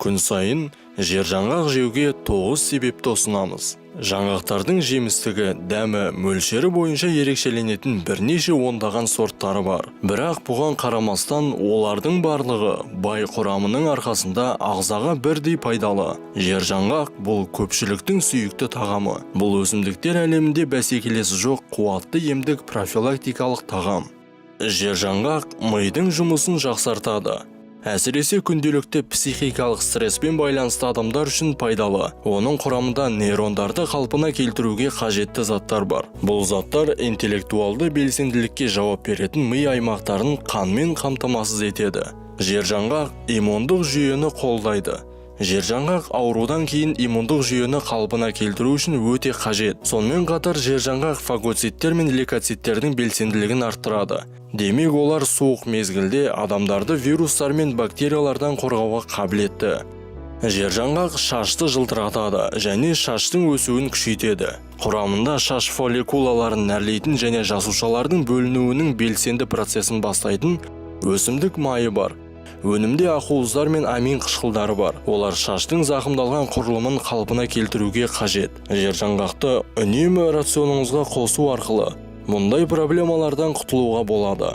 Күн сайын жержаңғақ жеуге 9 себепті ұсынамыз. Жаңғақтардың жемістігі, дәмі, мөлшері бойынша ерекшеленетін бірнеше ондаған сорттары бар. Бірақ бұған қарамастан, олардың барлығы бай құрамының арқасында ағзаға бірдей пайдалы. Жержаңғақ – бұл көпшіліктің сүйікті тағамы. Бұл өсімдіктер әлемінде бәсекелесі жоқ қуатты емдік, профилактикалық тағам. Жержаңғақ мидың жұмысын жақсартады. Әсіресе күнделікті психикалық стресспен байланысты адамдар үшін пайдалы. Оның құрамында нейрондарды қалпына келтіруге қажетті заттар бар. Бұл заттар интеллектуалды белсенділікке жауап беретін ми аймақтарын қанмен қамтамасыз етеді. Жержаңғақ иммундық жүйені қолдайды. Жержаңғақ аурудан кейін иммундық жүйені қалпына келтіру үшін өте қажет. Сонымен қатар жержаңғақ фагоциттер мен лейкоциттердің белсенділігін арттырады. Демек, олар суық мезгілде адамдарды вирустар мен бактериялардан қорғауға қабілетті. Жержаңғақ шашты жылтыратады және шаштың өсуін күшейтеді. Құрамында шаш фолликулаларын нәрлейтін және жасушалардың бөлінуінің белсенді процесін бастайтын өсімдік майы бар. Өнімде ақуыздар мен амин қышқылдары бар. Олар шаштың зақымдалған құрылымын қалпына келтіруге қажет. Жержаңғақты үнемі рационыңызға қосу арқылы мұндай проблемалардан құтылуға болады: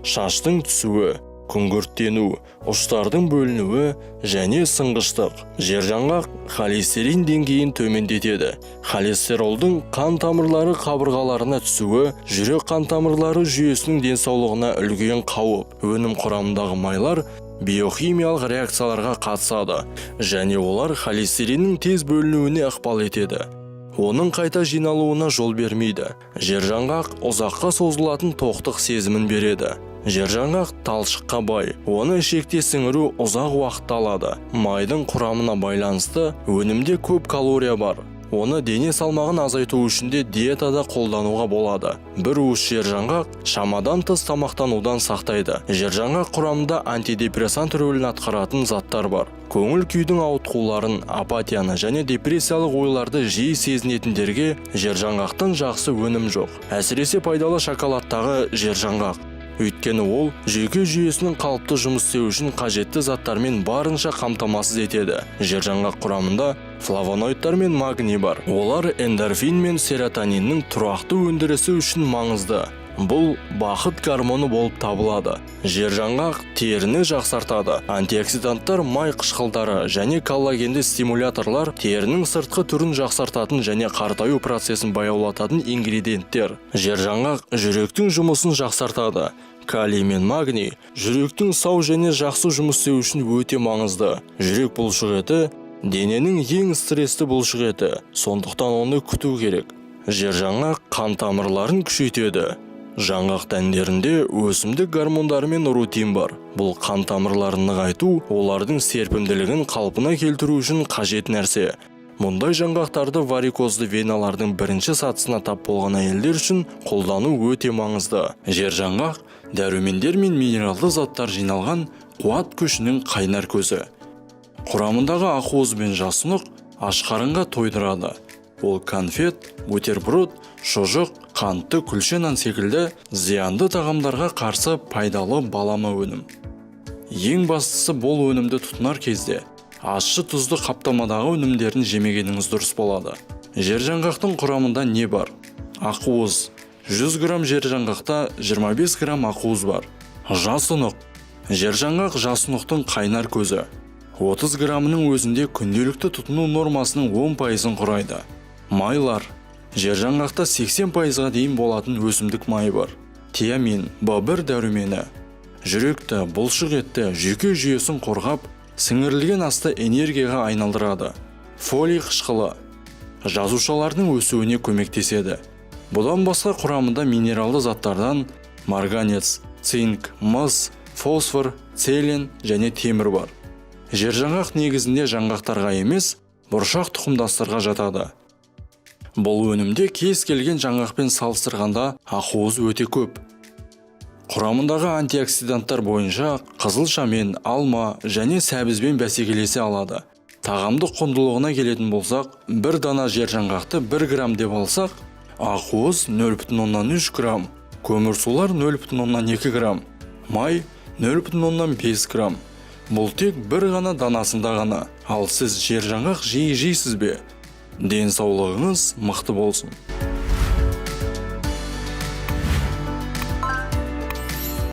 шаштың түсуі, күңгірттену, ұштардың бөлінуі және сынғыштық. Жержаңғақ холестерин деңгейін төмендетеді. Холестеролдың қан тамырлары қабырғаларына түсуі жүрек қан тамырлары жүйесінің денсаулығына үлкен қауіп. Өнім құрамындағы майлар биохимиялық реакцияларға қатысады және олар холестериннің тез бөлінуіне ықпал етеді, оның қайта жиналуына жол бермейді. Жержаңғақ ұзаққа созылатын тоқтық сезімін береді. Жержаңғақ талшыққа бай, оны ішекте сіңіру ұзақ уақытты алады. Майдың құрамына байланысты өнімде көп калория бар. Оны дене салмағын азайту үшін де диетада қолдануға болады. Бір уыс жержаңғақ шамадан тыс тамақтанудан сақтайды. Жержаңғақ құрамында антидепрессант рөлін атқаратын заттар бар. Көңіл күйдің ауытқуларын, апатияны және депрессиялық ойларды жиі сезінетіндерге жержаңғақтан жақсы өнім жоқ. Әсіресе пайдалы шоколадтағы жержаңғақ, өйткені ол жүйке жүйесінің қалыпты жұмыс істеуі үшін қажетті заттармен барынша қамтамасыз етеді. Жержаңғақ құрамында флавоноидтар мен магний бар. Олар эндорфин мен серотониннің тұрақты өндірісі үшін маңызды. Бұл бақыт гормоны болып табылады. Жержаңғақ теріні жақсартады. Антиоксиданттар, май қышқылдары және коллагенді стимуляторлар – терінің сыртқы түрін жақсартатын және қартаю процесін баяулататын ингредиенттер. Жержаңғақ жүректің жұмысын жақсартады. Калий мен магний жүректің сау және жақсы жұмыс істеуі үшін өте маңызды. Жүрек бұлшық еті – дененің ең стрессті бұлшық еті, сондықтан оны күту керек. Жержаңғақ қан тамырларын күшейтеді. Жаңғақ дәндерінде өсімдік гормондары мен рутин бар. Бұл қан тамырларын нығайту, олардың серпімділігін қалпына келтіру үшін қажет нәрсе. Мұндай жаңғақтарды варикозды веналардың бірінші сатысына тап болған әйелдер үшін қолдану өте маңызды. Жержаңғақ – дәрумендер мен минералды заттар жиналған қуат күшінің қайнар көзі. Құрамындағы ақуыз бен жасұнық аш қарынға тойдырады. Ол конфет, бутерброд, шұжық, қантты күлше нан секілді зиянды тағамдарға қарсы пайдалы балама өнім. Ең бастысы, бұл өнімді тұтынар кезде ащы тұзды қаптамадағы өнімдерін жемегеніңіз дұрыс болады. Жержаңғақтың құрамында не бар? Ақуыз. 100 грамм жержаңғақта 25 грамм ақуыз бар. Жасұнық. Жержаңғақ – жасұнықтың қайнар көзі. 30 граммының өзінде күнделікті тұтыну нормасының 10 пайызын құрайды. Майлар. Жержаңғақта 80 пайызға дейін болатын өсімдік майы бар. Тиамин, В1 дәрумені жүректі, бұлшық етті, жүйке жүйесін қорғап, сіңірілген асты энергияға айналдырады. Фолий қышқылы жасушалардың өсуіне көмектеседі. Бұдан басқа құрамында минералды заттардан марганец, цинк, мыс, фосфор, селен және темір бар. Жержаңғақ негізінде жаңғақтарға емес, бұршақ тұқымдастарға жатады. Бұл өнімде кез келген жаңғақпен салыстырғанда ақуыз өте көп. Құрамындағы антиоксиданттар бойынша қызылшамен, алма және сәбізбен бәсекелесе алады. Тағамдық құндылығына келетін болсақ, бір дана жержаңғақты 1 грамм деп алсақ, ақуыз 0,3 грамм, көмірсулар 0,2 грамм, май 0,5 грамм. Бұл тек бір ғана данасында ғана. Ал сіз жер жаңғақ жиі жейсіз бе? Денсаулығыңыз мықты болсын!